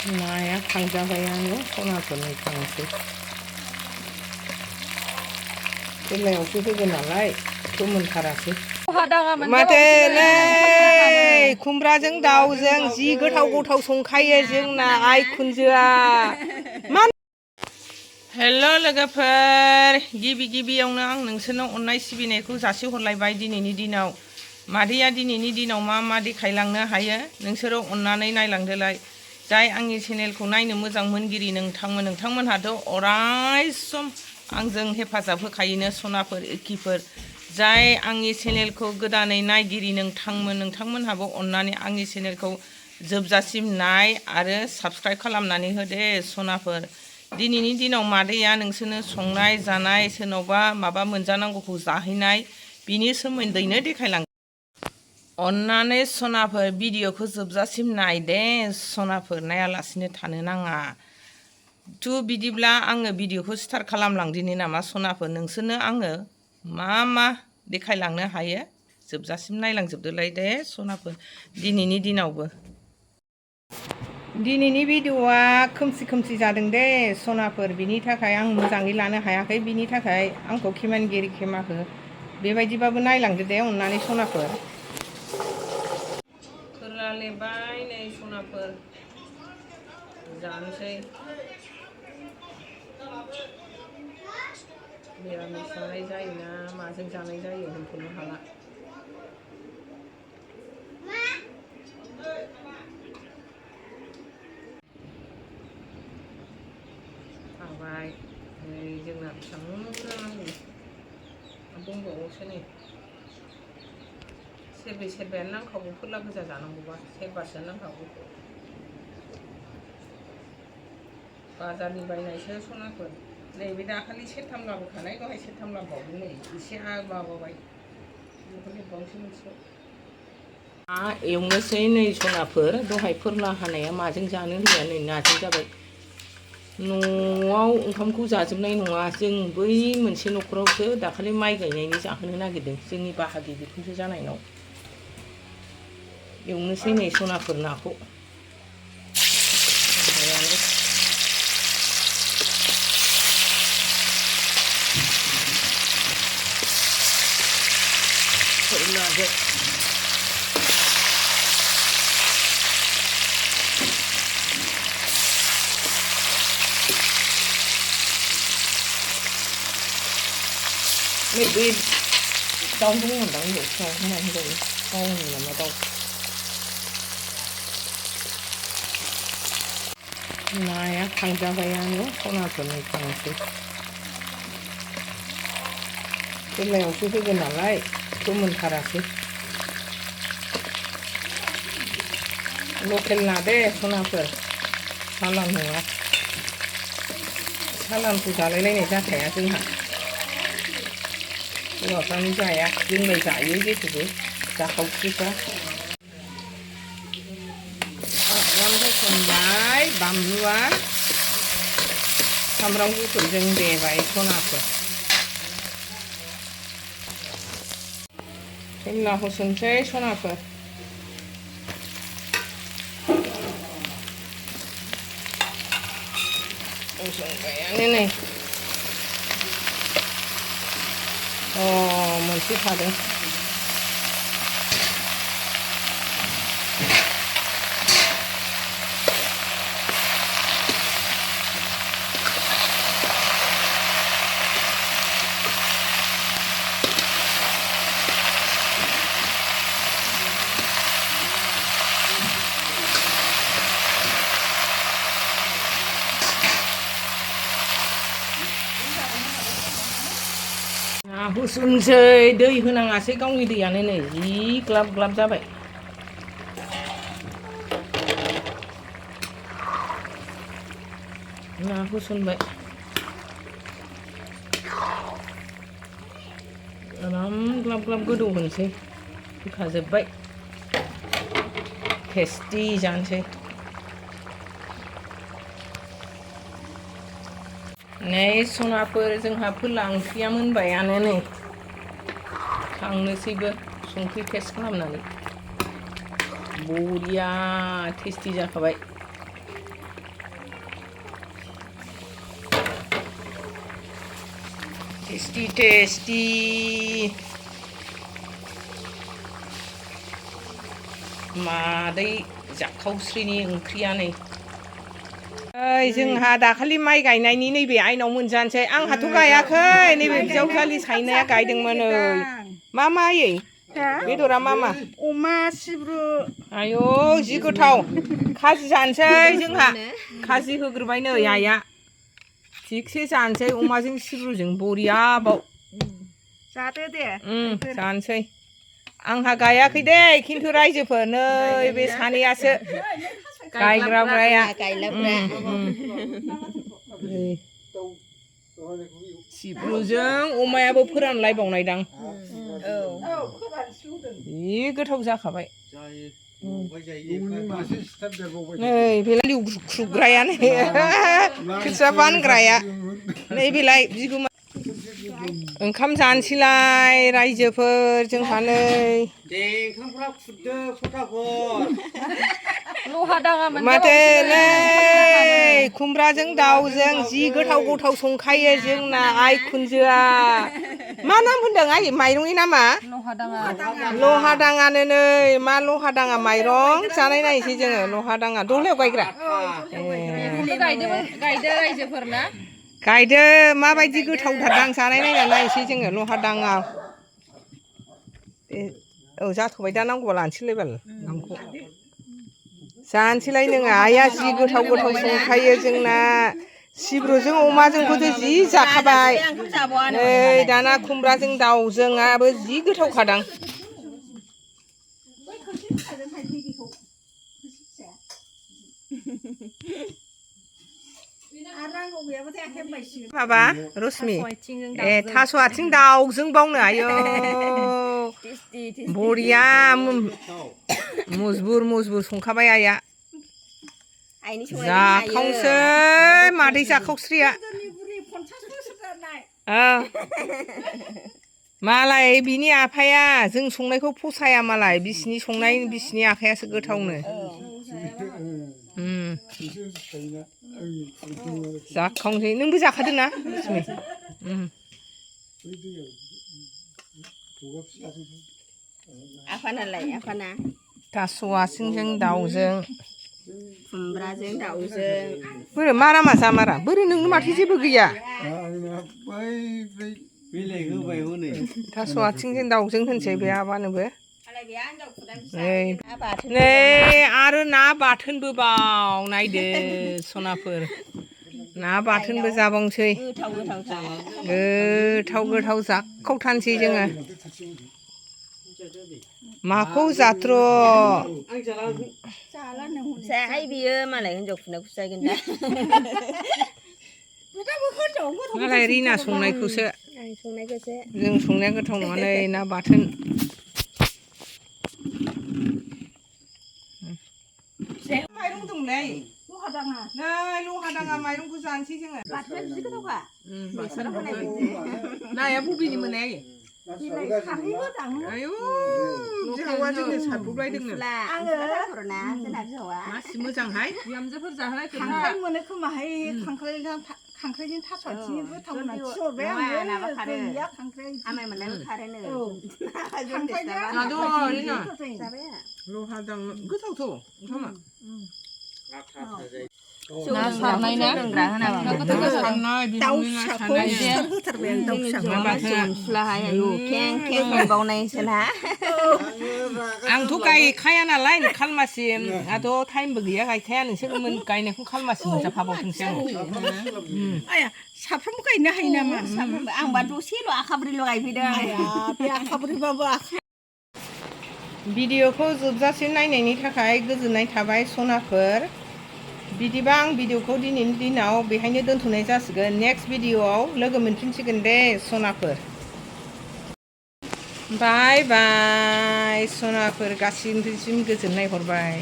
나야 강자가야नो 소나서는 강세 텔레오스 흑은 날라이 소문 달아서 마태네 खुमब्राजों दाउजों जि गोथाव गोथाव संखायो जोंना आइ खुनजोआ हेल' लोगोफोर गिबियावनो आं नोंसोरनो अननाय सिबिनायखौ जासिहरलायबाय दिनैनि दिनाव मादैया दिनैनि दिनाव मा देखायलांनो हायो नोंसोरो अननानै नायलांदोलाय जाय आंनि चेनेलखौ नायनो मोजां मोनगिरि नोंथांमोनहाथ' अराय सम आंजों हेफाजाब होखायोनो सनाफोर इखिफोर जाय आंनि चेनेलखौ गोदानै नायगिरि नोंथांमोनहाबो अननानै आंनि चेनेलखौ जोबजासिम नाय आरो साबस्क्राइब खालामनानै हो दे सनाफोर दिनैनि दिनाव मादैया नोंसोरनो संनाय जानाय सोरनावबा माबा मोनजानांगौखौ जाहैनाय बिनि सोमोन्दैनो देखायलांगोन अननानै सनाफोर भिडिअखौ जोबजासिम नाय दे सनाफोर नायालासिनो थानो नाङा बिदिब्ला आङो भिडिअखौ स्टार्ट खालामलांदिनि नामा सनाफोर नोंसोरनो आङो मा देखायलांनो हायो जोबजासिम नायलांजोबदोलाय दे सनाफोर दिनैनि दिनावबो दिनैनि भिडिअआ खोमसि जादों दे सनाफोर बिनि थाखाय आं मोजाङै लानो हायाखै बिनि थाखाय आंखौ खेमानिगिरि खेमाखो बेबायदिबाबो नायलांदो दे अननानै सनाफोर फोरला लेबाय नै सनाफोर जानोसै मिरामिस जानाय जायोना माजों जानाय जायो होनथ'नो हाला हाबाय नै जोंना बेसेबां बुरजा नांगौ दंबावोसो नै सेरबायानो नांखागौ फोरला गोजा जानांगौबा सेरबासो नांखागौ बाजारनि बायनायसो सनाफोर नैबे दाखालि सेरथाम लाबोखानाय दहाय सेरथाम लाबोबावदों नै एसे माबाबाय बेखौ लिरबावनोसै मोनसेयाव एवनोसै नै सनाफोर दहाय फोरला हानाया माजों जानो होननाया नै नाजों जाबाय न'आव ओंखामखौ जाजोबनाय नङा जों बै मोनसे न'खरावसो दाखालि माइ गायनायनि जाहोनो नागिरदों जोंनि बाहागि बिखुनजो जानायनाव एवनोसै नै सनाफोर नाखौ फोरलाजों बे दाउ दंमोनदां न'फ्राव होनानै दं गावनि नामा दाउ नाया खांजाबायानो सनाफोरनि खांसै बेलायावसो होगोन नालाय फोमोनथारासै लकेल ना दे सनाफोर सालान नङा सालानखौ जालायलायनाय जाखाया जोंहा हौवाफ्रानो जाया जोंलाय जायो जेखौबो जाखावख्रिफ्रा सामब्राम होसनबाय बानलुआ सामब्राम गुफुरजों देबाय सनाफोर फोरला होसनसै सनाफोर होसनबायानो नै मोनसे थादों होसनसै दै होनाङासै गावनि दैयानो नै जि ग्लाब जाबाय ना होसनबाय आराम ग्लाब गोदौ होनोसै होखाजोब्बाय टेस्टि जानोसै नै सनाफोर जोंहा फोरला ओंख्रिया मोनबायानो नै खांनोसैबो संख्रि टेस्ट खालामनानै बरिया टेस्टि जाखाबाय टेस्टि टेस्टि मादै जाखावस्रिनि ओंख्रिया नै जोंहा दाखालि माइ गायनायनि नैबे आइनाव मोनजानोसै आंहाथ' गायाखै नैबे बिजावजालि साइनाया गायदोंमोन मा मायै बेदरा मा अमा सिब्रु आयौ जि गोथाव खाजि जानोसै जोंहा खाजि होग्रोबाय नै आइया थिगसे जानोसै अमाजों सिब्रुजों बरियाबाव जादो दे जानोसै आंहा गायाखै दे खिन्थु रायजोफोर नै बे सानैयासो गायग्राया सिब्रुजों अमायाबो फोरानलायबावनायदां जि गोथाव जाखाबाय नै बेलाय लिउख्रुबग्राया नै खोथिया बानग्राया नै बेलाय बिगुमा ओंखाम जानोसैलाय रायजोफोर जोंहा नै ओंखामफ्रा खुरदो फटाफट माथो नै खुमब्राजों दाउजों जि गोथाव गोथाव संखायो जोंना आइ खुनजोआ मा नाम होनदों आइ माइरंनि नामा लहा दाङानो नै मा लहा दाङा माइरं जानाय नायनोसै जोङो लहा दाङा दहलायाव गायग्रा गायदो रायजोफोरना गायदो माबायदि गोथावथार जानाय नायनानै नायनोसै जोङो लहा दाङा औ जाथ'बाय दा नांगौबा लानोसैलाय बाल नामखौ जानोसैलाय नोङो आइया जि गोथाव गोथाव संखायो जोंना सिब्रुजों अमाजोंखौथ' जि जाखाबाय नै दाना खुमब्राजों दाउजोंआबो जि गोथावखादां माबा रश्मि ए थास' आथिं दाउजों बावनो आयौ बरिया मुजबुर मुजबुर संखाबाय आइया जाखावसै मादै जाखावस्रिया मालाय बिनि आफाया जों संनायखौ फसाया मालाय बिसिनि संनाय बिसिनि आखायासो गोथावनो जाखावसै नोंबो जाखादोंना आफाना थास' आथिंजों दाउजों खुमब्राजों दाउजों बोरै मारा जामारा बोरै नोंनो माथो जेबो गैया थास' आथिंजों दाउजों होनसै बे आबानोबो नै आरो ना बाथोनबो बाव नायदो सनाफोर ना बाथोनबो जाबावनोसै गोथाव गोथाव जाखावथारनोसै जोङो माखौ जाथ्र' जायाहाय बियो मालाय हिनजाव खुनायखौसो जागोन दा मालाय रिना संनायखौसो जों संनाया गोथाव नङा नै ना बाथोन माइरं दंलै नै लहा दाङा माइरंखौ जानोसै जोङो नाया बबेनि मोननाय आयु बिहावा जोंनो सारब्रबलायदोंनो मासि मोजांहाय बिहामजोफोर जाहोनाय खांख्राइ मोनो खोमाहाय खांख्राइजों थास' आथिंजों गोथाव होननानै थिनहरबाय आङो गैया खांख्राइ आमाय मोननायबो खारोनो लहा दां गोथावथ' ओंखामा ना सारनाय ना दाउ फिसाखौ होथारबाय आं दाउ फिसाखौ आंथ' गायखाया नालाय खालमासिम आंथ' टाइमबो गैया गायखाया नोंसोर गायनायखौ खालमासिम मोनजाफाबावथोंसै आं साफ्रोमबो गायनो हायो नामा आंबा दसेल' आखाब्रैल' गायफैदों बे आखाब्रैबाबो भिडिअखौ जोबजासे नायनायनि थाखाय गोजोननाय थाबाय सनाफोर बिदिबा आं भिडिअखौ दिनैनि दिनाव बेहायनो दोनथ'नाय जासिगोन नेक्स्ट भिडिअआव लोगो मोनफिनसिगोन दे सनाफोर बाय बाय सनाफोर गासिनिसिम गोजोननाय हरबाय।